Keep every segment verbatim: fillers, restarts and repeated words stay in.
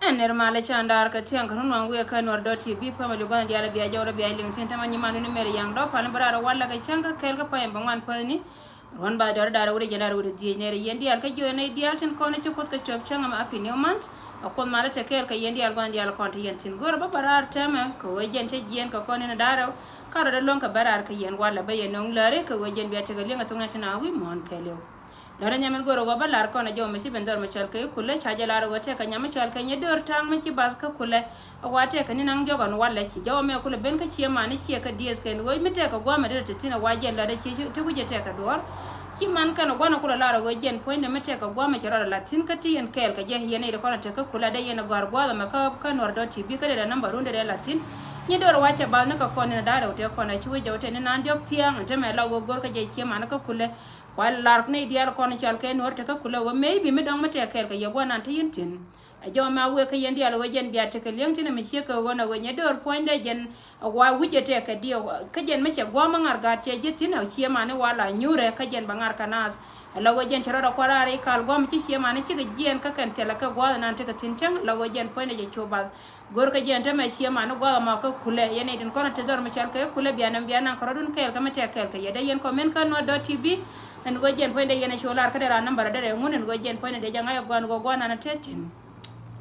Nɛr malɛ can daar kɛ thiaŋ kɛ run waŋ wiɛ kä Nuɛr dot T V family gua̱n diaal bia jɔw rɔ bia liŋ tin tämɛ nyiman ni mɛr yaŋ dɔp pal ni bä raar walɛ kɛ cäŋ kä kɛɛl kä payam bä ŋuan päthni. Ruɔ̱n ba dɔr daar wut jɛn daar wut dhiec nɛr yɛn diaal kä jiö nɛy diaal tin kɔn ci Kuoth kɛ cɔp cäŋ ɛmɛ happy new month. A Kuoth malɛ te kɛɛl kɛ yɛn diaal gua̱n diaal kɔn te yɛn tin go̱rɛ bä bä raar täämɛ kɛ wee jɛn te jiɛn kɛ kɔn in daar rɛw. Ka rɔ dee lo̱ŋ kɛ bä raar kɛ yɛn walɛ bä yɛn no̱ŋ läri kɛ wee jɛn bia tekɛ liŋ a thoŋ nɛ tin a wi̱i̱ muɔ̱ɔ̱n kɛɛliw. Lɔrɛ nyam in go̱o̱r ɣöö bä lar kɔn a jɔw mɛ ci ben dhɔr mɛ cɔal kɛ kulɛ ca jɛ lar ɣöö tɛkɛ nyam mɛ cɔal kɛ nyɛ döör ta̱a̱ŋ mɛ ci bath kä kulɛ. A wa tɛkɛ ni naŋ diɔk ɣän walɛ ci jɔw mɛ kulɛ ben kä ciɛ man ni ciɛ kä dieth kɛn ɣöö mi tɛkɛ gua̱a̱mɛ derɛ te thi̱n a wa jɛn lat a ci ti wi̱c ɛ tɛkɛ duɔ̱ɔ̱r. Ci man kɛn a gua̱n a kulɛ lar ɣöö jɛn puɔ̱nydɛ mi tɛkɛ gua̱a̱mɛ cɛ rɔɔd a lat thi̱n kä ti yɛn kɛɛl kɛ jɛ yɛn nɛy ti kɔn a tɛkɛ kulɛ a dee yɛn a gɔ̱a̱r gua̱a̱th ɛmɛ kä kä Nuɛr dot T V kä dee dee namba run dee dee lat thi̱n. Nyɛ döör a wa cɛ bath ni kɛ kɔn in a da̱a̱r rɛw tɛ kɔn a ci wi̱c jɔw tɛ ni naan diɔk thia̱a̱ŋ ɛn te mɛ la ɣöö go̱r kä jɛ ciɛ man ni kä kulɛ. Kua lar nɛy diaal kɔn cɔal kɛ Nuɔr te kä kulɛ ɣöö maybe mi dɔ̱ŋ mi tɛk kɛɛl kɛ yɛ gua̱nan te yɛn tin. A jɔw mɛ a wëë kä yɛn diaal ɣöö jɛn bia tekɛ li̱eŋ tin a mi ciek kɛ ɣöö na ɣöö nyɛ döör puɔ̱nydɛ jɛn a wa wi̱c jɛ tɛk kɛ diɛ kä jɛn mi cɛ gua̱a̱m a ŋa̱r gaat tiɛ ji̱ thi̱n a ciɛ man i̱ wa la nyuurɛ kä jɛn bɛ ŋa̱r kɛ naath. A la ɣöö jɛn cɛ rɔɔd a kua̱r raar i̱ kal gua̱a̱m ci ciɛ man i̱ cikɛ jiɛɛn kä kɛn thilɛ kɛ gua̱a̱th inan tekɛ thi̱n cäŋ a la ɣöö jɛn puɔ̱nydɛ jɛ cu bath. Go̱r kä jɛn tämɛ ciɛ man ni gua̱a̱th ɛmɔ kä kulɛ yɛn nɛy tin kɔn a te dhɔr mi cɔal kɛ kulɛ bia nɛm bia naŋ kɛ rɔ̱dun kɛɛl kä mi tɛk kɛɛl kɛ yɛ dee yɛn kɔmin kä Nuɔr dot T V. Ɛn ɣöö jɛn puɔ̱nydɛ yɛn a cu lar kä dee ran nambär a derɛ ŋun ɛn ɣöö jɛn puɔ̱nydɛ dee jɛ ŋa̱c ɛ gua̱a̱n ɣöö gua̱a̱n an a te thi̱n.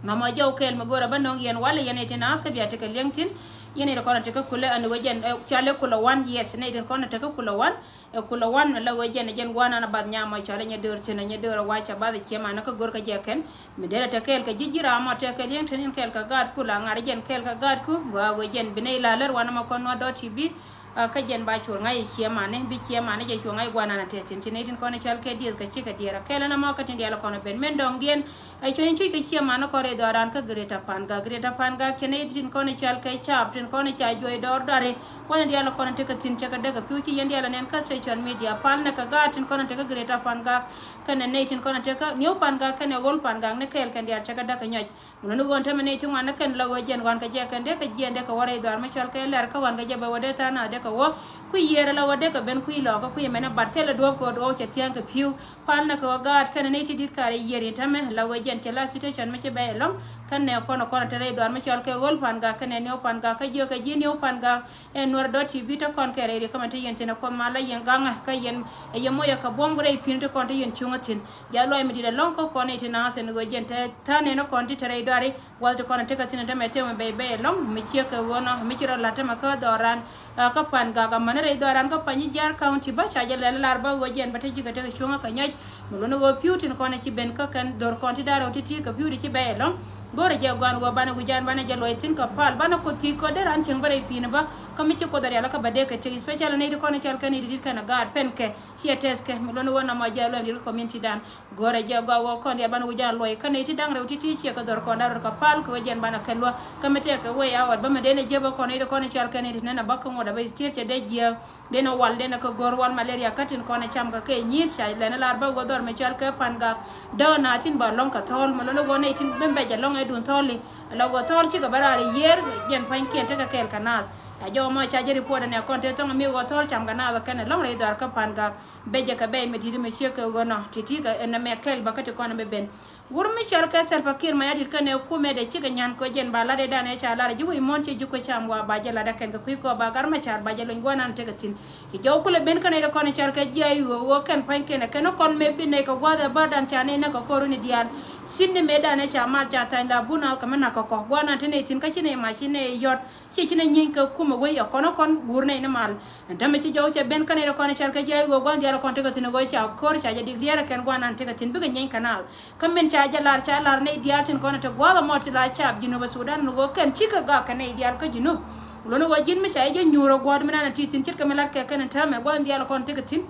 Mamɔ jɔw kɛɛl mi go̱o̱r a bä no̱o̱ŋ yɛn walɛ yɛn nɛy tin naath kä bia tekɛ li̱eŋ thi̱n. Yɛn nɛy tin kɔn a te kä kulɛ ɛn ɣöö jɛn cɔal i̱ kulɛ wan, yes, nɛy tin kɔn a te kä kulɛ wan. Ɛ kulɛ wan la ɣöö jɛn ɛ jɛn gua̱a̱n an a bath nyam mɔ cɔal i̱ nyɛ döör thi̱n ɛ nyɛ döör ɛ wac a bath ɛ ciɛ man ni kä go̱r kä jɛ kɛn. Mi derɛ te kɛɛl kɛ ji̱ ji̱ ram mɔ tɛkɛ li̱eŋ te ni kɛɛl kɛ gaatku la ŋa̱r jɛn kɛɛl kɛ gaatku gua ɣöö jɛn bi nɛy la lär wanɛ mɔ kɔn Nuɔr dot T V. A kä jɛn ba cuɔr ŋa̱c i̱ ciɛ mani bi ciɛ mani jɛ cuɔr ŋa̱c guanan a tɛth tin ci nɛy tin kɔn i̱ cɔal kɛ dieth kɛ cikɛ diɛɛr a kɛl ɛn ɛmɔ kä tin diaal kɔn ɛ ben min dɔ̱ŋ diɛn. Ɛ cuɔ̱ny cuc kɛ ciɛ mani kɔn rɛy dhɔaar ran kä Greater Pangak, Greater Pangak ci nɛy tin kɔn i̱ cɔal kɛ cap tin kɔn i̱ ca juɔc dɔɔr dɔari. Wanɛ diaal kɔn i̱ tekɛ thi̱n cɛ kɛ däk ɛ pi̱w ci yɛn diaal ɛ nɛn kä social media pal nɛ kɛ gaat tin kɔn i̱ tekɛ Greater Pangak. Kɛnɛ nɛy tin kɔn i̱ tekɛ New Pangak kɛnɛ Old Pangak ni kɛɛl kɛn diaal cɛ kɛ däk ɛ nyɔc. Mun ni ɣöö tämɛ nɛy ti ŋuan ni kɛn la ɣöö jɛn ɣɔn kɛ jɛ kɛn dee kɛ jiɛn dee kɛ wä rɛy dhɔaar mi cɔal kɛ lɛr kä ɣɔn kɛ jɛ bɛ wä dee tha̱a̱ŋ nath dee kɛ wä. Kui̱ yiëër la ɣöö dee kɛ ben kui̱ lɔɔk kä kui̱ mɛn ɛ bat thilɛ duɔ̱ɔ̱p kɛ ɣöö duɔ̱ɔ̱k cɛ thia̱a̱ŋ kɛ pi̱w. Pal nɛ kɛ ɣöö gaat kɛn nɛy ti di̱t kaar i̱ yiëër in tämɛ la ɣöö jɛn cɛ la situation mi ci bɛ ɛlɔ̱ŋ. Kɛn nɛ kɔn kɔn te rɛy dhɔaar mi cɔal kɛ Old Pangak kɛn nɛ New Pangak kä jiök kɛ ji̱ New Pangak. Ɛ Nuɔr dot T V te kɔn kɛ rɛy ri kä mɛn te yɛn tin ɛ Kuoth mal la yɛn gaŋ kä yɛn ɛ yɛ moc ɛ kɛ buɔ̱m kä rɛy pi̱n te kɔn te yɛn cuŋä thi̱n. Ja luɔy mi di̱t ɛlɔ̱ŋ kä kɔn i̱ ti naath ɛn ɣöö jɛn te tha̱a̱n ɛn kɔn ti te rɛy dɔari. Wal ti kɔn te kä thi̱n ɛn tämɛ tɛmɛ bɛy bɛy ɛlɔ̱ŋ mi ciek kɛ ɣöö nɔ mi ci rɔ la̱t tämɛ kä dhɔran. Kä Pangak amäni rɛy dhɔran kä Panyijiar County bä ca jɛ lɛl lar bä ɣöö jɛn bä te ji̱ kɛ tek cuŋä kɛ nyɔc. Mi luni ɣöö pi̱w tin kɔn ci ben kä kɛn dhor kɔn ti da̱r ɣöö ti ti kɛ pi̱w di ci bɛy ɛlɔ̱ŋ. Go̱rɛ jɛ guan ɣöö banɛ wi̱c an banɛ jɛ luɔy thi̱n kɛ pal banɛ kuoth ti kɔ dee ran cieŋ bä rɛy pi̱n bä. Kä mi ci kuoth a rial kä bä dee kɛ tek especially nɛy ti kɔn cɔal kɛn i̱ ti dit kɛn a gaat pen kɛ. Ciɛ tɛth kɛ mi luni ɣöö namɔ jɛ luɔy mi dit community dan. Go̱rɛ jɛ gɔaa ɣöö kɔn diaal banɛ wi̱c an luɔy kä nɛy ti da̱ŋ rɛw ti̱ti̱ ciɛ kɛ dhɔr kɔn da̱r rɔ kɛ pal kɛ ɣöö jɛn banɛ kɛ luäk kä mi tɛk kɛ wec a ɣɔt bä mi den ɛ jiäp ɛ kɔn i̱ ti kɔn i̱ cɔal kɛn i̱ ti nɛn a bä kä ŋuɔt a bä i̱ ti tiet cɛ dee jiääk. Den ɛ wal den ɛ kɛ go̱r wal malaria kä tin kɔn ɛ cam kɛ kɛ nyi̱i̱th ca lɛn ɛ lar bä ɣöö dhɔr mi cɔal kɛ Pangak. Däk ɛ naath tin bä lɔ̱ŋ kɛ thɔɔl mi lɔ̱n ɛ ɣöö nɛy tin ben bɛ jɛ lɔ̱ŋ ɛ duun thɔɔli. Ɛ la ɣöö thɔɔl cikɛ bä raar i̱ yiëër jɛn pa̱nykiɛn tekɛ kɛɛl kɛ naath. A jɔw mɔ ca jɛ report ɛn ɛ kɔn te thɔŋ mi ɣöö thɔɔl cam kɛ naath ɛ kɛn ɛ lɔ̱ŋ rɛy dhɔr kä Pangak. Bɛ jɛ kɛ bɛy mi di̱t mi ciek kɛ ɣöö nɔ ti̱ti̱ kɛ ɛn ɛmɛ kɛl bä kä ti kɔn ɛmɛ ben. Wur mi cɔal kɛ Salva Kiir Mayardit kɛnɛ kumɛ dee cikɛ nyan kɛ jɛn ba lat ɛ dan ɛ ca lat ɛ ji̱ wec muɔ̱n ci ji̱ kuec cam wa ba jɛ lat ɛ kɛn kɛ kui̱ kɔ ba gar mɛ car ba jɛ luny guanan tekɛ thi̱n. Ci jɔw kulɛ ben kɛnɛ dee kɔn cɔal kɛ ji̱ a i̱ ɣöö ɣöö kɛn pa̱ny kɛnɛ kɛn kɔn mëë bi nɛy kɛ gua̱th ɛ bär dan ca nɛy nɛ kɛ kɔr runi diaal. Thi̱n ni mëë dan ɛ ca mal ca thany la bun a kɛ mi nak kɛ kɔ guanan te nɛy thi̱n kä ci nɛy mac ci nɛy yɔt. Ci ci nɛ nyieeny kɛ kumɛ wec ɛ kɔn ɛ kɔn guur nɛy ni mal. Ɛn tämɛ ci jɔw cɛ ben kä nɛy rɛ kɔn cɔal kɛ ji̱ a i̱ ɣöö gua̱n diaal ɛ kɔn tekɛ thi̱n ɛ ɣöö ca ko̱r ca jɛ dik liɛɛr ɛ kɛn gua̱n an tekɛ thi̱n bikɛ nyieeny kɛ naath. Kä min ca jɛ lar ca lar nɛy diaal tin kɔn ɛ te gua̱a̱th ɛmɔ ti la caap Jinub ɛ Sudan ni ɣöö kɛn cikɛ gak kɛ nɛy diaal kä Jinub. Lon ɛ ɣöö ji̱n mi ca jɛ nyuur ɛ gua̱a̱th mi nan ɛ ti thi̱n ce̱tkɛ mi lat kɛ kɛn ɛn täämɛ gua̱n diaal ɛ kɔn tekɛ thi̱n.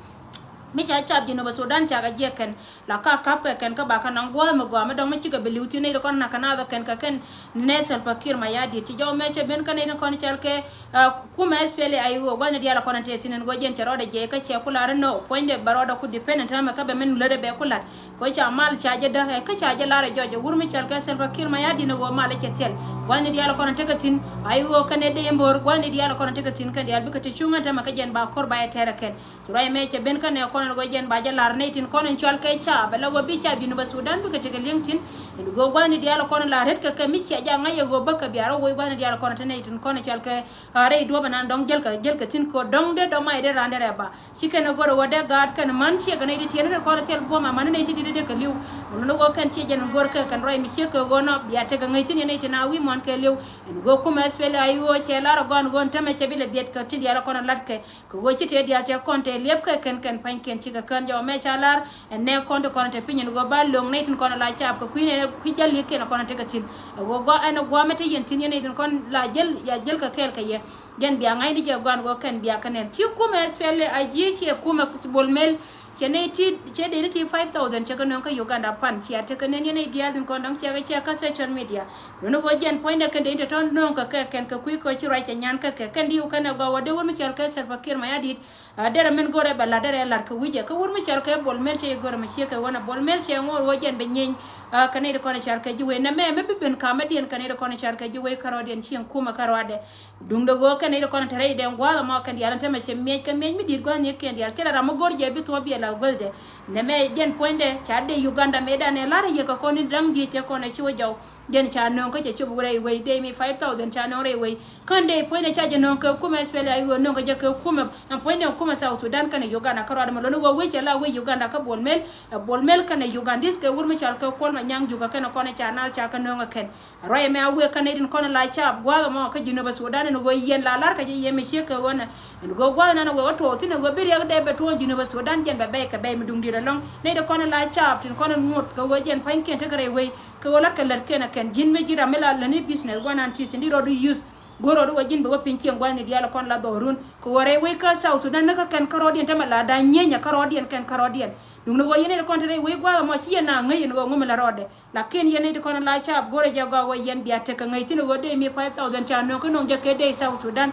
Mi ca caap Jinub ɛ Sudan cakɛ jiɛk kɛn. La ka kap kɛ kɛn kä ba kä naŋ gua̱a̱th mi gɔaa mi dɔ̱ŋ mi cikɛ bi li̱w thi̱n nɛy ti kɔn nakä naath ɛ kɛn kɛ kɛn nɛ Salva Kiir Mayardit ci jɔw mɛ cɛ ben kä nɛy ti kɔn cɔal kɛ, ah, kumɛ S P L A I O gua̱a̱th ni diaal ɛ kɔn ɛ tëë thi̱n ɛn ɣöö jɛn cɛ rɔɔdɛ jɛ kä cɛ ku lar ɛn nɔ puɔ̱nydɛ bɛ rɔɔdɛ ku depend ɛn täämɛ kä bɛ min lät ɛ bɛ ku la̱t. Kɛ ca mal ca jɛ däk ɛ kä ca jɛ lar ɛ jɔc ɛ wur mi cɔal kɛ Salva Kiir Mayardit ni ɣöö mal ɛ cɛ thil. Gua̱a̱th ni diaal ɛ kɔn ɛ tekɛ thi̱n I O kɛn ɛ dee mbor gua̱a̱th ni diaal ɛ kɔn ɛ tekɛ thi̱n kɛn diaal bikɛ ti cuŋ ɛn täämɛ kä jɛn ba ko̱r ba ɛ tɛr ɛ kɛn. Ci ruac mɛ cɛ ben kä nɛ kɔn Gɔɔ jɛn ba jɛ lar nɛy tin kɔn in cual kɛ ca bɛ la ɣöö bi ca Junubä Sudan bikɛ tekɛ li̱eŋ tin. In go̱o̱r gua̱thni diaal kɔn la ret kɛ kɛ mi cia jaak ŋa̱c yɛ ɣöö bä kɛ bia rɔ woc gua̱thni diaal kɔn te nɛy tin kɔn in cual kɛ rɛy duɔ̱ɔ̱p ɛnan dɔ̱ŋ jäl kɛ jäl kɛ tin kɛ dɔ̱ŋ dee dɔ̱ŋ mac dee raan dee rɛ ba. Ci kɛn ɛ go̱r ɛ ɣöö dee gaat kɛn man ciɛ kɛ nɛy ti tiɛɛni kɔn thil buɔ̱m amäni nɛy ti di̱t dee kɛ li̱w. Mun ni ɣöö kɛn ciɛ jɛn in go̱r kɛ kɛn ruac mi ciek kɛ ɣöö nɔ bia tekɛ ŋäc thi̱n yɛn nɛy ti na wi̱i̱ muɔ̱ɔ̱n kɛ li̱w. In go̱r kumɛ S P L A I O cɛ lar ɛ gɔaa in ɣöö tämɛ cɛ bi lɛ biɛt kɛ ti diaal kɔn lat kɛ. Kɛ ɣöö ci tëë diaal tɛ kɔn tɛ liɛp kɛ kɛn kɛn pa̱nykiɛn cikɛ kään jɔw mɛ ca lar. Ɛn nɛ kɔn ti kɔn tɛ piny ɛn ɣöö ba lo̱ŋ nɛy tin kɔn la caap kɛ kui̱ nɛn kui̱ jäl li̱ekiɛn kɔn tekɛ thi̱n. Ɛ ɣöö gɔaa ɛn ɛ gua̱a̱mɛ te yɛn thi̱n yɛn nɛy tin kɔn la jäl ya jäl kɛ kɛɛl kɛ yɛ. Jɛn bia ŋa̱cni jɛ gua̱a̱n ɣöö kɛn bia kɛ nɛn ti kumɛ S P L A I G ciɛ kumɛ Bol Mel. Cɛ nɛy ti cɛ dee ni ti five thousand cɛ kɛ nööŋ kä Uganda pan cia tekɛ nɛn yɛn nɛy diaal tin kɔn dɔ̱ŋ ciɛ kɛ ciɛ kä social media. Luni ɣöö jɛn puɔ̱nydɛ kɛn dee ni tɔ̱tɔ̱ nööŋ kɛ kɛ kɛn kɛ kui̱ kɛ ci ruac kɛ nyan kä kɛ kɛn diw kɛn ɛ gɔaa ɣöö dee wur mi cɔal kɛ Salva Kiir Mayardit. A derɛ min go̱rɛ bɛ lat derɛ lat kɛ wi̱cɛ kä wur mi cɔal kɛ Bol Mel cɛ i̱ go̱rɛ mi ciek kɛ ɣöö na Bol Mel cɛ ŋo̱o̱r ɣöö jɛn bɛ nyieeny. A kɛ nɛy ti kɔn cɔal kɛ ji̱ wec nɛmɛ mi bi ben kamädiɛn kɛ nɛy ti kɔn cɔal kɛ ji̱ wec kärɔɔdiɛn cieŋ kumɛ kärɔɔdɛ. Duŋdɛ ɣöö kɛn nɛy ti kɔn te rɛydɛ gua̱a̱th ɛmɔ kɛn diaal ɛn tämɛ cɛ miec kɛ miec mi di̱i̱t gua̱a̱th ni kiɛn diaal cɛ la ram mi go̱r jɛ bi thuɔ̱ɔ̱p biɛ la guäthdɛ. Nɛmɛ jɛn puɔ̱nydɛ ca dee Uganda mëëdan ɛ la̱r ɛ yɛ kɛ kɔn ni da̱ŋ di̱i̱t cɛ kɔn ɛ ci wä jɔw. Jɛn ca nööŋ kä cɛ cop wurɛ i̱ wec dee mi five thousand ca nööŋ rɛy wec. Kän dee puɔ̱nydɛ ca jɛ nööŋ kɛ kumɛ S P L A I O nööŋ kɛ jɛ kɛ kumɛ ɛn puɔ̱nydɛ kumɛ South Sudan kɛnɛ Uganda kärɔɔdɛ mɛ loni wä wec cɛ la wec Uganda kä Bol Mel. Ɛ Bol Mel kɛnɛ Ugandis kɛ wur mi cɔal kɛ Kuɔl Manyaŋ Juuk kɛ kɛnɛ kɔn ca naath ca kɛ nööŋ ɛ kɛn. Ruac ɛmɛ a wëë kä nɛy tin kɔn la caap gua̱a̱th ɛmɔ kä Jinubä Sudan ɛn ɣöö yɛn la la̱r kɛ jɛ yɛ mi ciek kɛ ɣöö nɛ. Ɛn ɣöö gua̱a̱th ɛnan ɛ wëë wä tuɔɔk thi̱n ɛ ɣöö bi riɛk dee bɛ tuɔɔk Jinubä Sudan jɛn bɛ bɛy kɛ bɛy mi duŋdi̱t ɛlɔ̱ŋ. Nɛy ti kɔn la caap tin kɔn ŋot kɛ ɣöö jɛn pa̱nykiɛn tekɛ rɛy wec kɛ ɣöö la̱t kɛ lät kiɛn ɛ kɛn ji̱n mi ji̱ ram mi la lätni business gua̱a̱th ɛnan ti thi̱n di rɔɔdu use. Go̱o̱r rɔɔdu ɣöö ji̱n bɛ wä piny cieŋ gua̱a̱thni diaal ɛ kɔn la dhɔrun kɛ ɣöö rɛy wec kä South Sudan ni kä kɛn kärɔɔdiɛn tämɛ la da̱a̱n nyieny ɛ kärɔɔdiɛn kɛn kärɔɔdiɛn. Duŋni ɣöö yɛn nɛy ti kɔn te rɛy wec gua̱a̱th ɛmɔ ci yɛn na ŋäc ɛn ɣöö ŋu mi la rɔɔdɛ. Lakin yɛn nɛy ti kɔn la caap go̱rɛ jɛ gɔaa wee yɛn bia tekɛ ŋäc thi̱n ɣöö dee mi five thousand ca nööŋ kä nööŋ jɛ kɛ dee South Sudan.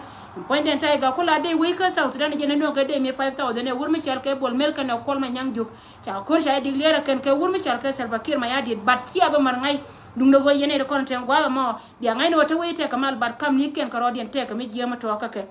Puɔ̱nydɛn ta̱yɛ gak ku la dee wec kä South Sudan jɛ ni nööŋ kɛ dee mi five thousand ɛ wur mi cɔal kɛ Bol Mel kɛnɛ Kuɔl Manyaŋ Juuk. Ca ko̱r ca jɛ declare kɛn kɛ wur mi cɔal kɛ Salva Kiir Mayardit, but cia bä mär ŋa̱c. Duŋdɛ ɣöö yɛn nɛy ti kɔn te gua̱a̱th ɛmɔ bia ŋa̱cni ɣöö te wec tɛkɛ mal, but kam ni kiɛn kärɔɔdiɛn tɛkɛ mi jiääm mi tuɔɔk kä kɛ.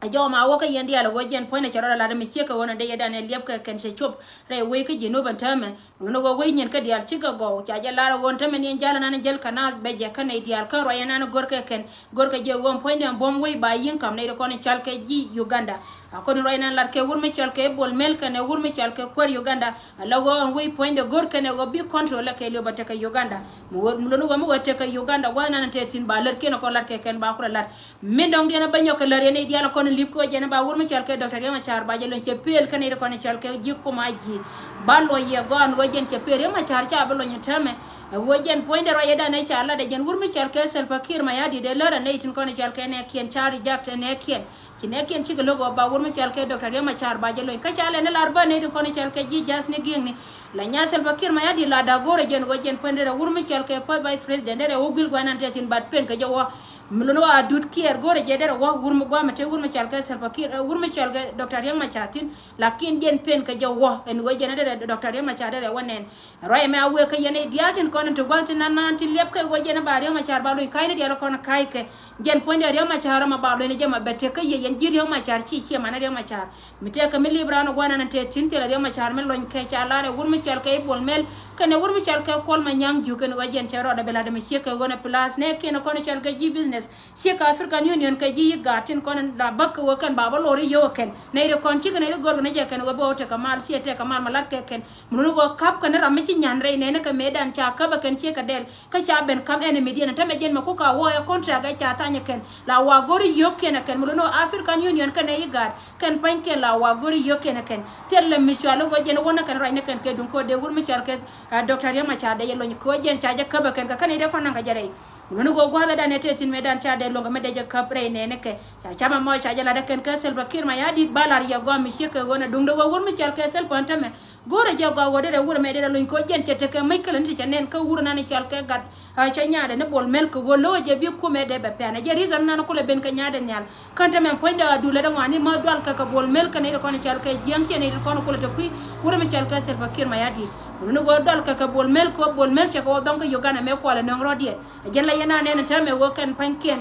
A jɔw ma wä kä yɛn diaal ɛ ɣöö jɛn puɔ̱nydɛ cɛ rɔɔdɛ lat mi ciek kɛ ɣöö nɛ dee yɛ dan ɛ liɛp kɛ kɛn cɛ cop rɛy wec kä Jinubä ɛn täämɛ. Ɣöö nɛ ɣöö wec nyin kä diaal cikɛ gɔw ca jɛ lar ɛ ɣöö ɛn täämɛ ni ɛn ja̱l ɛnan jäl kɛ naath bɛ jɛ kä nɛy diaal kä ruac ɛnan go̱r kɛ kɛn go̱r kɛ jɛ ɣöö ɛn puɔ̱nydɛ ɛn buɔ̱m wec ba yi̱ŋ ka̱m nɛy ti kɔn cɔal kɛ ji̱ Uganda. A kɔn ruac ɛnan lat kɛ wur mi cɔal kɛ Bol Mel kɛnɛ wur mi cɔal kɛ kuäär Uganda. A la ɣöö ɛn wec puɔ̱nydɛ go̱r kɛn ɛ ɣöö bi control ɛ kɛ liöp a tekɛ Uganda. Mi wä mi lon ɣöö mi wä tekɛ Uganda gua̱a̱th ɛnan te thi̱n ba lät kiɛn ɛ kɔn lat kɛ kɛn ba kulɛ lat. Min dɔ̱ŋdiɛn ɛ bä nyɔk kɛ lär yɛn i̱ diaal ɛ kɔn li̱p kɛ ɣöö jɛn ɛ ba wur mi cɔal kɛ Doctor Riek Machar ba jɛ luny cɛ pëël kä nɛy ti kɔn cɔal kɛ ji̱ kum a ji̱. Ba luɔc yɛ gɔaa ɛn ɣöö jɛn cɛ pëël Riek Machar ca bi luɔny ɛn täämɛ. Ɛ ɣöö jɛn puɔ̱nydɛ ruac yɛ dan ɛ ca lat ɛ jɛn wur mi cɔal kɛ Salva Kiir Mayardit ɛ lär ɛ nɛy tin kɔn cɔal kɛ nɛɛkiɛn ca reject ɛ nɛɛkiɛn. Ci nɛɛkiɛn cikɛ lo̱k ɣöö ba wur mi cɔal kɛ Doctor Riek Machar ba jɛ luny kä ca lɛn ɛ lar bä nɛy tin kɔn cɔal kɛ ji̱ ja̱th ni gi̱eŋni. La nya Salva Kiir Mayardit la da̱k go̱o̱rɛ jɛn ɣöö jɛn puɔ̱nydɛ rɛ wur mi cɔal kɛ first vice president derɛ wä guil gua̱nan te thi̱n bat pen kɛ jɛ wä. Mi lun wä a dut kiɛɛr go̱o̱rɛ jɛ derɛ wä wur mi gua̱a̱mɛ te wur mi cɔal kɛ Salva Kiir, eh, wur mi cɔal kɛ Doctor Riek Machar thi̱n. Lakin jɛn pen kɛ jɛ wä ɛn ɣöö jɛn derɛ Doctor Riek Machar derɛ wä nɛn. Ruac ɛmɛ a wëë kä yɛn i̱ diaal tin kɔn in ti gua̱n tin nan nan tin liɛp kɛ ɣöö jɛn ba Riek Machar ba luny ka̱cni diaal kɔn ka̱ckɛ. Jɛn puɔ̱nydɛ Riek Machar ɛmɛ ba luny ni jɛ ma bɛ tek kä yɛ yɛn ji̱ Riek Machar ci ciɛ man Riek Machar. Mi tëëkɛ mi lip raan ɛ gua̱nan te thi̱n thilɛ Riek Machar mi lony kɛ ca lar ɛ wur mi cɔal kɛ i̱ Bol Mel kɛnɛ wur mi cɔal kɛ Kuɔl Manyaŋ Juuk kɛn ɣöö jɛn cɛ rɔɔdɛ bi la̱t ɛmɛ ciek kɛ ɣöö nɛ plus nɛɛkiɛn ɛ kɔn cɔal kɛ ji̱ business. Ciek kɛ African Union kɛ ji̱ IGAD tin kɔn la bäk kɛ ɣöö kɛn ba bä lor i̱ yio̱w ɛ kɛn nɛy ri kɔn cikɛ nɛy ri go̱rkɛ ni jɛ kɛn ɣöö bä ɣöö tekɛ mal ciɛ tekɛ mal ma la̱t kɛ kɛn. Mi luni ɣöö ka̱p kɛn ram mi ci nyan rɛy nɛɛni kɛ mëëdan ca käp ɛ kɛn ciek kɛ dɛl. Kä ca ben ka̱m enemy diɛn tämɛ jɛn mɛ kuk a wä ɛ contract ɛ ca thany kɛn la wa go̱ri yio̱kiɛn ɛ kɛn mi luni ɣöö African Union kɛnɛ IGAD kɛn pa̱nykiɛn la wa go̱ri yio̱kiɛn ɛ kɛn. Thilɛ mi cɔal i̱ ɣöö jɛn i̱ wä ni kɛn ruac ni kɛn kɛ duŋ kɛ ɣöö dee wur mi cɔal kɛ, ah, Doctor Riek Machar dee jɛ lony kɛ ɣöö jɛn ca jɛ käp ɛ kɛn kɛ kɛn i̱ dee kɔn naŋ kɛ jɛ rɛy. Mi luni ɣöö gua̱a̱th ɛ dan ɛ te thi̱n mëë dan ca dee luɔ̱ŋ kɛ mi dee jɛ käp rɛy nɛɛni kɛ. Ca camɛ mɔ ca jɛ lat ɛ kɛn kɛ Salva Kiir Mayardit ba lar yɛ gɔaa mi ciek kɛ ɣöö nɛ duŋdɛ ɣöö wur mi cɔal kɛ Salva ɛn tämɛ. Go̱rɛ jɛ gɔaa ɣöö derɛ wur ɛmɛ derɛ lony kɛ ɣöö jɛn cɛ tekɛ mec kälä ni ti cɛ nɛn kä wur nan cɔal kɛ gat, ah, cɛ nyaadɛ ni Bol Mel kɛ ɣöö lo̱k ɛ jɛ bi kumɛ dee bɛ pɛn ɛ jɛ reason nan kulɛ ben kɛ nyaadɛ nhial. Kän te mɛn puɔ̱nydɛ a dulɛ dee ŋɔaani ma dual kɛ kɛ Bol Mel kɛ nɛy ti kɔn cɔal kɛ jiäŋ ciɛ nɛy ti kɔn kulɛ te kui̱ wur ɛmɛ cɔal kɛ Salva Kiir Mayardit. Wur ni ɣöö dual kɛ kɛ Bol Mel kɛ ɣöö Bol Mel cɛ kɛ wä dhɔŋ kä Uganda mɛ kualɛ nöŋ rɔ̱diɛn. Ɛ jɛn la yɛn a nɛn täämɛ ɣöö kɛn pa̱nykiɛn.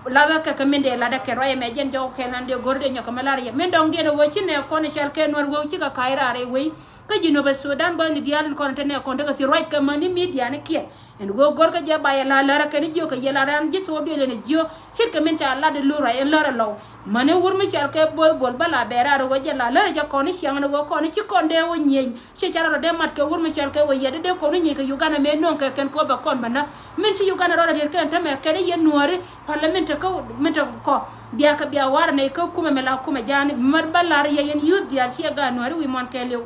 Lathä kɛ kɛ min dee latdä kɛn ruac ɛmɛ jɛn jɔk kɛn an dee go̱r dee nyɔk kɛ mi lar yɛ. Min dɔ̱ŋ diɛn ɛ ɣöö ci nɛ kɔn i̱ cal kɛ Nuäär wee cikɛ ka̱c raar ɛ wei. Kä Jinub Sudan bä ni diaal in kɔn te nɛ kɔn te kɛ thil ruac kɛ mäni midia ni kiɛn. Ɛn ɣöö go̱r kä jɛ ba yɛ la lär ɛ kɛn i̱ jiök kɛ yɛ la raan ji̱ thok duël ɛn i̱ jiök. Ce̱tkɛ min ca lat i̱ lur a ɛn lär ɛ lɔw. Mäni wur mi cal kɛ bo̱o̱th bol bä la bɛɛr raar ɛ ɣöö jɛn la lär ɛ jɛ kɔn i̱ ciaŋ ɛn ɣöö kɔn i̱ ci kɔn dee wä nyieny. Ci ca rɔ dee mat kɛ wur mi cɔal kɛ wä yɛt dee kɔn wä nyieny kɛ Uganda mëë nöŋ kɛ kɛn kɔ bɛ kɔn bä nä. Min ci Uganda rɔ rɔ riet kɛn tämɛ kɛn i̱ yɛ Nuääri parlament te kä min te kɔ. Bia kɛ bia war nɛ kä kumɛ mɛ la kumɛ jaani mɛ bä lar yɛ yɛn youth diaal ci ɛ gaat Nuääri wi̱i̱ muɔ̱n kɛɛliw.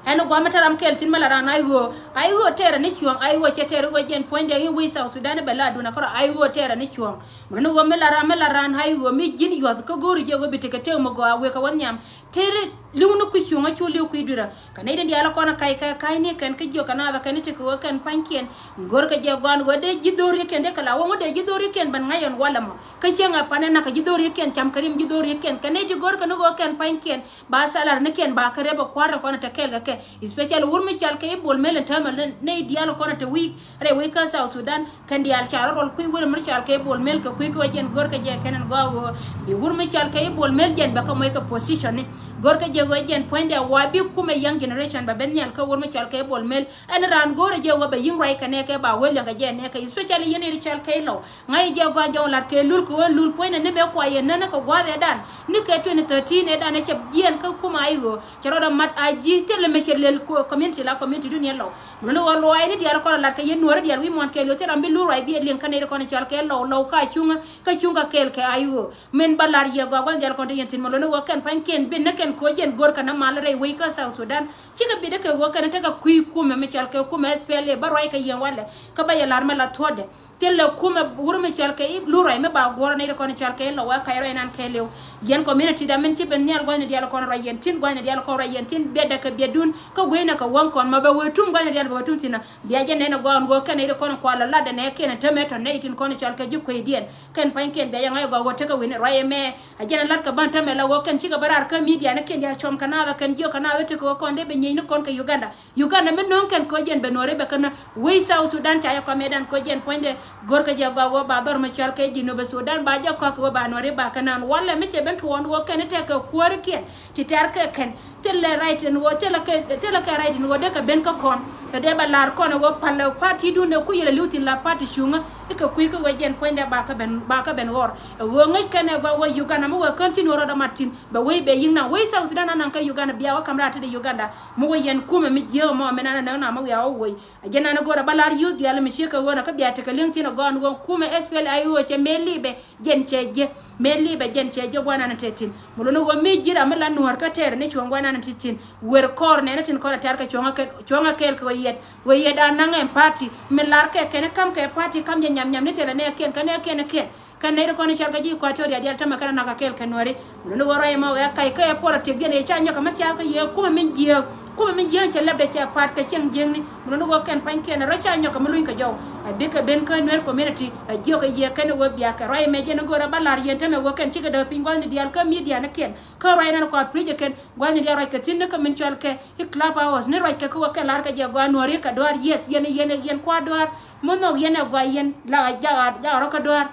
Ɛn gua̱a̱m mi te ram kɛɛl tin mɛ la raan a i̱ ɣöö a i̱ ɣöö tɛɛrɛ ni cuɔ̱ɔ̱ŋ a i̱ ɣöö cɛ tɛɛrɛ ɣöö jɛn puɔ̱nydɛ i̱ wi̱i̱ South Sudan bɛ la dun a kärɔ a i̱ ɣöö tɛɛrɛ ni cuɔ̱ɔ̱ŋ. Mɛ ni ɣöö mi la raan mi la raan a i̱ ɣöö mi ji̱n yuɔth kä go̱o̱ri jɛ ɣöö bi tekɛ tëë mɛ gɔaa wëë kɛ wä nhiam. Tëri li̱w ni kui̱ cuŋä cu li̱w kui̱ dui̱rä. Kɛ nɛy tin diaal kɔn a kac kɛ ka̱cni kɛn kä jiök kɛ naath kɛn i̱ tekɛ ɣöö kɛn pa̱nykiɛn. Go̱rkɛ jɛ gɔaan ɣöö dee ji̱ dho̱rikiɛn dee kɛ la wä ŋut dee ji̱ dho̱rikiɛn ben ŋa̱c ɛn walɛ mɔ. Kä cieŋ ɛ panɛ nakä ji̱ dho̱rikiɛn cam kɛ rim ji̱ dho̱rikiɛn. Kɛ nɛy ti go̱rkɛ ni ɣöö kɛn pa̱nykiɛn ba salary ni kiɛn ba kɛ rep ɛ kua̱r ni kɔn ɛ te kɛɛl kɛ kɛ. Especially wur mi cɔal kɛ i̱ Bol Mel ɛn täämɛ nɛy diaal kɔn ɛ te wi̱i̱ rɛy wec kä South Sudan. Kɛn diaal ca rɔ rɔl kui̱ wur mi cɔal kɛ i̱ Bol Mel kɛ kui̱ kɛ wä jɛn go̱rkɛ jɛ kɛn ɛn gɔaa ɣöö bi wur mi cɔal kɛ i̱ Bol Mel jɛn bɛ kä moc kɛ position ni. Go̱rkɛ jɛ wä jɛn puɔ̱nydɛ wa bi kumɛ young generation bɛ ben nhial kä wur mi cɔal kɛ i̱ Bol Mel. Ɛn raan go̱rɛ jɛ wä bɛ yi̱ŋ ruac kɛ nɛɛkɛ ba wä liɛŋkɛ jɛ nɛɛkɛ especially yɛn i̱ cɔal kɛ i̱ Lɔw. Ŋa̱c jɛ gɔaa jɔw lat kɛ lul kɛ ɣöö lul puɔ̱nydɛ ni mëë kua yɛ nänä kɛ gua̱a̱th ɛ dan ni kɛ twenty thirteen ɛ dan ɛ cɛ jiɛɛn kä kumɛ a i̱ ɣöö cɛ rɔɔdɛ mat a ji̱ thilɛ mi cɛ lɛl community la community dun yɛ Lɔw. Mɛ ni ɣöö luaac ni diaal kɔn lat kɛ yɛn Nuääri diaal wi̱i̱ muɔ̱ɔ̱n kɛɛliw thil ram bi lur ruac bi ɛ liŋ kä nɛy ti kɔn cɔal kɛ Lɔw Lɔw ka cuŋä kä cuŋ kä kɛɛl kɛ a i̱ ɣöö min bä lar yɛ gɔaa gua̱n diaal kɔn te yɛn thi̱n mɛ luɔ̱ni ɣöö kɛn pa̱nykiɛn bi ni kɛn ko̱ jɛn go̱rkɛ nä mal rɛy wec kä South Sudan. Cikɛ bi dee kɛ ɣöö kɛn tekɛ kui̱ kumɛ mi cɔal kɛ kumɛ S P L A bä ruac kɛ yɛn walɛ kä bä yɛ lar mɛ la thuɔ̱ɔ̱dɛ. Thilɛ kumɛ wur mi cɔal kɛ i̱ lur ruac mi ba guɔ̱r nɛy ti kɔn cɔal kɛ i̱ Lɔw wä kac ruac nan kɛɛliw. Yɛn community da min ci ben nhial gua̱thni diaal kɔn ruac yɛn tin gua̱thni diaal kɔn ruac yɛn tin biɛtdɛ kɛ biɛtdun kä gueynɛ kɛ wäŋ kɔn ma bɛ wee tum gua̱thni diaal bɛ wee tum thi̱n a. Bia jɛ nɛn ɛ gɔaa ɛn ɣöö kɛn nɛy ti kɔn kualɛ latdɛ nɛɛkiɛn ɛ tämɛ tɔ nɛy tin kɔn cɔal kɛ ji̱ kuecdiɛn. Kɛn pa̱nykiɛn bia jɛ ŋa̱c ɛ gɔaa ɣöö tekɛ wi̱n ruac ɛmɛ. A jɛn ɛ la̱t kɛ bän tämɛ la ɣöö kɛn cikɛ bä raar kä midia ni kiɛn diaal cuɔm kɛ naath ɛ kɛn jiök kɛ naath ɛ tekɛ ɣöö kɔn dee bɛ nyieny ni kɔn kɛ Uganda. Uganda mi no̱o̱ŋ kɛn ko̱ jɛn bɛ Nuääri bɛ känä wec South Sudan ca yɛ kɔmɛ dan ko̱ jɛn puɔ̱nydɛ. Go̱rkɛ jɛ gɔaa ɣöö ba dhɔr mi cɔal kɛ Jinub Sudan ba jɛ kɔak ɣöö ba Nuääri ba känä walɛ mi cɛ ben tuɔɔn ɣöö kɛn tekɛ kuäärikiɛn ti tɛ̈r kɛ kɛn. Thilɛ right in ɣöö thilɛ kɛ thilɛ kɛ right in ɣöö dee kɛ ben kä kɔn. Tɔ dee bɛ lar kɔn ɣöö palɛ party dun dee ku yɛlɛ li̱w thi̱n la party cuŋä. Ikɛ kui̱ kä ɣöö jɛn puɔ̱nydɛ ba kä ben ba kä ben ɣɔr. Ɛ ɣöö ŋäc kɛn ɛ gɔaa ɣöö Uganda mi ɣöö kään tin ɣöö rɔɔdɛ mat thi̱n. Bɛ wec bɛ yi̱ŋ na wec South Sudan anaŋ kä Uganda bia wä ka̱m raar tetdɛ Uganda. Mi wä yɛn kumɛ mi jiääk mɔ mi nan ɛ näk na mi wiaa wä woc. A jɛn nan ɛ go̱rɛ bä lar youth diaal mi ciek kɛ ɣöö na kä bia tekɛ li̱eŋ thi̱n ɛ gɔaa ɛn ɣöö kumɛ S P L A I O cɛ mëë li̱i̱bɛ jɛn cɛ jiɛ. Mëë li̱i̱bɛ jɛn cɛ jiɛ gua̱nan ɛ te thi̱n. Mi luni ɣöö mi ji̱ ram mi la Nuäär kä tɛɛr ni cuɔ̱ŋ gua̱nan ɛ te thi̱n. Wer kɔɔr nɛn ɛ tin kɔn ɛ tɛ̈r kɛ cuɔ̱ŋ ɛ kɛl cuɔ̱ŋ ɛ kɛl kɛ ɣöö yɛt. Ɣöö yɛt a naŋ ɛn party mi lar kɛ kɛn ɛ ka̱m kɛ party ka̱m jɛ nyam nyam ni thilɛ nɛɛkiɛn kä nɛɛkiɛn ɛ kiɛn. Kɛn nɛy ti kɔn i̱ cɔal kɛ ji̱ Equatoria diaal tämɛ kɛn ɛ nakä kɛɛl kɛ Nuääri. Mi luni ɣöö ruac ɛmɔ wee kac kä ɛ politic diɛn ɛ ca nyɔk kɛ mi thia̱a̱k kä yɛ kumɛ min jiääk. Kumɛ min jiääk cɛ lɛpdɛ cɛ pa̱a̱t kɛ cieŋ jiääkni. Mi luni ɣöö kɛn pa̱nykiɛn ɛ rɔ ca nyɔk kɛ mi luny kɛ jɔw. Ɛ bikɛ ben kä Nuer community ɛ jiök kɛ yɛ kɛn ɛ ɣöö biakɛ ruac ɛmɛ jɛn ɛ go̱o̱rɛ bä la̱r yɛn tämɛ ɣöö kɛn cikɛ däk piny gua̱thni diaal kä midia ni kiɛn. Kä ruac ɛn ɛ kɔaar preach ɛ kɛn gua̱thni diaal ruac kɛ thi̱n ni kä min cɔal kɛ i̱ Clubhouse ni ruac kɛ kä ɣöö kɛn la̱r kɛ jɛ gɔaa Nuääri kɛ duaar yes yɛn yɛn yɛn kua̱r duaar. Mi nhɔk yɛn ɛ gɔaa yɛn la jaak jaak rɔ kä duaar.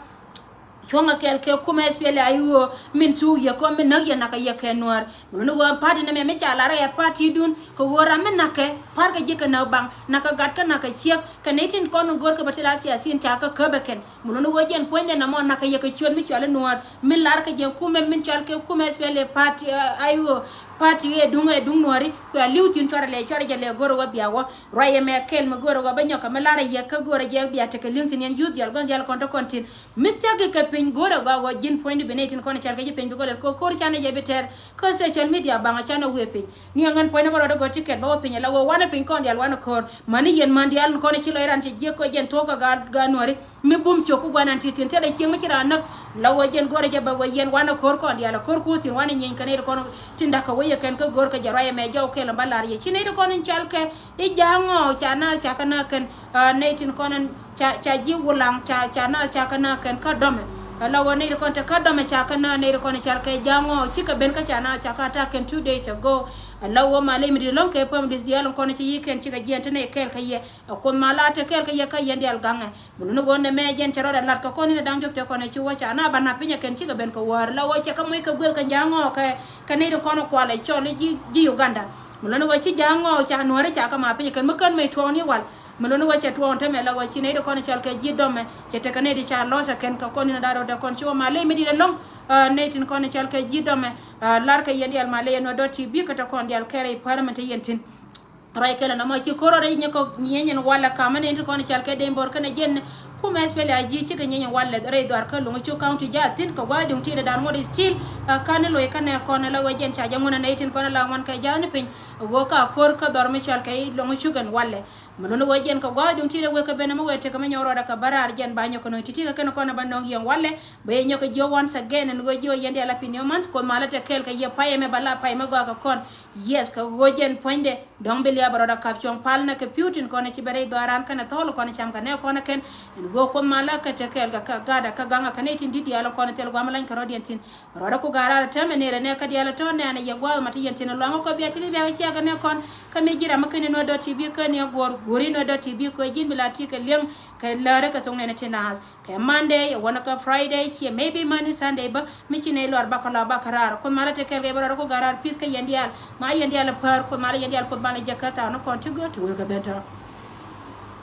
Cuɔ̱ŋ ɛ kɛɛl kɛ kumɛ S P L A I O min thuk yɛ kɔn mi näk yɛ nakä yɛ kɛ Nuäär. Mi luni ɣöö party ni mɛ mi ca lar ɛ party dun kɛ ɣöö ram mi nakä pa̱r kɛ ji̱ kɛ näk baŋ nakä gat kä nakä ciek kɛ nɛy tin kɔn go̱o̱r kɛ bä ti la siasin ca kä käp ɛ kɛn. Mi luni ɣöö jɛn puɔ̱nydɛ na mɔ nakä yɛ kɛ ciöt mi cɔal i̱ Nuäär mi lar kɛ jɛ kumɛ min cɔal kɛ kumɛ S P L A party, eh, I O party ɛ duŋ ɛ duŋ Nuääri. Kuɛ li̱w thi̱n cuarɛ lɛ cuarɛ jɛ lɛ go̱o̱r ɛ wä bia wä ruac ɛmɛ kɛl mi go̱o̱r ɛ wä bä nyɔk kɛ mi lar ɛ yɛ kä go̱o̱r ɛ jɛ bia tekɛ li̱ŋ thi̱n yɛn youth diaal gua̱n diaal kɔn te kɔn thi̱n. Mi thia̱k kɛ piny go̱o̱rɛ gɔaa ɣöö ji̱n puɔ̱nydɛ bi nɛy tin kɔn cɔal kɛ ji̱ piny bi kɔn lɛl ko̱r canɛ jɛ bi tɛr. Kä social media baŋ canɛ wëë piny. Ni ɛŋɛn puɔ̱nydɛ bä rɔɔdɛ gɔ̱r ticket bä wä piny ala ɣöö wanɛ piny kɔn diaal wanɛ ko̱r. Mäni yɛn män diaal in kɔn ci lɔc ran cɛ jiäk kɛ jɛn thuɔ̱k kɛ gaat gaat Nuääri. Mi bum ciök kä gua̱nan ti̱ti̱n thilɛ cieŋ mi ci raan näk. La ɣöö jɛn go̱rɛ jɛ bä ɣöö yɛn wanɛ ko̱r kɔn diaal ko̱r kuuth thi̱n wanɛ nyieny kɛ nɛy ti kɔn tin da̱k kɛ wec yɛ kɛn kä go̱r kɛ jɛ ruac ɛmɛ jɔw kɛl in bä la̱r yɛ ci nɛy ti kɔn in cɔal kɛ i̱ ja̱a̱ŋ ɔ ca naath ca kɛ naath kɛn. Aa, nɛy tin kɔn in ca, ca ji̱ Wulaŋ ca, ca naath ca kɛ naath kɛn kä dɔmɛ. Aa, la ɣöö nɛy ti kɔn te kä dɔmɛ ca kɛ naath nɛy ti kɔn in cɔal kɛ ja̱a̱ŋ ɔ cikɛ ben kä ca naath ca kɛ attack kɛn two days ago. Ala wä malɛ mi di̱t ɛlɔ̱ŋ kɛ pam di̱t diaal in kɔn ci yi̱ kɛn cikɛ jiɛn ti nɛy kɛɛl kɛ yɛ. Ɛ Kuoth malä te kɛɛl kɛ yɛ kä yɛn dial gaŋɛ. Mi luni ɣöö nɛmɛ jɛn cɛ rɔɔdɛ lat kɛ kɔn in ɛ da̱ŋ diɔ̱k te kɔn ɛ ci wä ca na ba na piny ɛ kɛn cikɛ ben kɛ wäär. La wä cɛ kä moc kɛ gueth kɛ ja̱a̱ŋ ɔ kɛ, kɛ nɛy ti kɔn kualɛ cɔl i̱ ji̱, ji̱ Uganda. Mi luni ɣöö ci ja̱a̱ŋ ɔ ca nuääri ca kä ma piny ɛ kɛn mi kän mec tuɔɔk ni wal. Mi luni wä cɛ tuɔɔk te mɛ la wä ci nɛy ti kɔn cɔl kɛ ji̱ dɔmɛ cɛ tekɛ nɛy ti ca lɔs ɛ kɛn kɛ kɔn in da̱rɔ dɛ kɔn ci wä malɛ mi di̱t ɛlɔ̱ŋ. Ɛ, nɛy tin kɔn cɔl kɛ ji̱ dɔmɛ, ɛ, lar kɛ yɛn dial malɛ yɛn wä dɔ̱ ti bi kɛ tɛ kɔn dial kɛ rɛy pär mɛ te yɛn tin. Rɔy kɛlɛ nɔmɔ ci koro rɛy nyɛ kɔ nyɛ nyɛn walɛ kamɛ nɛy tin kɔn cɔl kɛ dee bor kɛnɛ jɛn kumɛ spɛlɛ a ji̱ cikɛ nyɛ nyɛn walɛ rɛy dhuar kä luŋ cu county ja̱ thin kɛ gua̱a̱ duŋ ti dee dan ŋuɔt still. Ɛ, kan ni loy kɛnɛ kɔn la wä jɛn ca jɛ ŋun nɛy tin kɔn la ŋuan kɛ ja̱ ni piny. Ɣöö ka kor kä dhɔr mi cɔl kɛ i̱ luŋ cukɛn walɛ. Mi luni wä jɛn kɛ gua̱a̱ duŋ ti dee wek kɛ ben ɛmɛ wee tekɛ mi nyɔk rɔɔdɛ kɛ bä raar jɛn ba nyɔk kɛ nööŋ ti̱ti̱ kɛ kɛn kɔn ɛ ba nööŋ yɛn walɛ. Bɛ yɛ nyɔk kɛ jiök once again ɛn ɣöö jiök yɛn dial a pin yɛ month Kuoth malä te kɛɛl kɛ yɛ pay ɛmɛ ba la pay mɛ gɔaa kɛ kɔn. Yes kɛ ɣöö jɛn puɔ̱nydɛ dɔ̱ŋ bi liap ɛ rɔɔdɛ kap cuɔ̱ŋ pal nɛ kɛ pi̱w tin kɔn ɛ ci bɛ rɛy dhɔaaran kɛn ɛ thɔɔl kɔn ɛ cam kɛ nɛ kɔn ɛ kɛn. Ɛn ɣöö Kuoth malä kɛ te kɛɛl kɛ kä gatdɛ kä gaŋ ɛ kɛ nɛy tin di̱t diaal ɛ kɔn ɛ thil gua̱a̱m ɛ lany kɛ rɔ̱diɛn thi̱n. Rɔɔdɛ ku ga̱raar täämɛ nɛy rɛ nɛ kä diaal tɔ̱ nɛɛnɛ yɛ gua̱a̱th ma ti yɛn tin luaŋä kɔ bia ti ni bia kɛ ciɛ kɛ nɛ kɔn. Kä mi ji̱ ram mi ken in wä dɔ̱ ti bi kä ni a guɔ̱r guɔ̱r in wä dɔ̱ ti bi kɛ ji̱n mi la ti kɛ liɛŋ kɛ läärä kɛ thoŋ nɛɛnɛ ti naath. Kɛ Monday ɛ wänä kä Friday ciɛ maybe Monday Sunday bä mi ci nɛy luar bakɛ la bakɛ raar. Kuoth malä te kɛɛl kɛ bä rɔɔdɛ ku ga̱raar peace kä yɛn diaal. Ma yɛn diaal ɛ päär Kuoth malä yɛn diaal Kuoth banɛ jɛ kä thaak ni kɔn ti gör ti wee kɛ ben tɔ̱.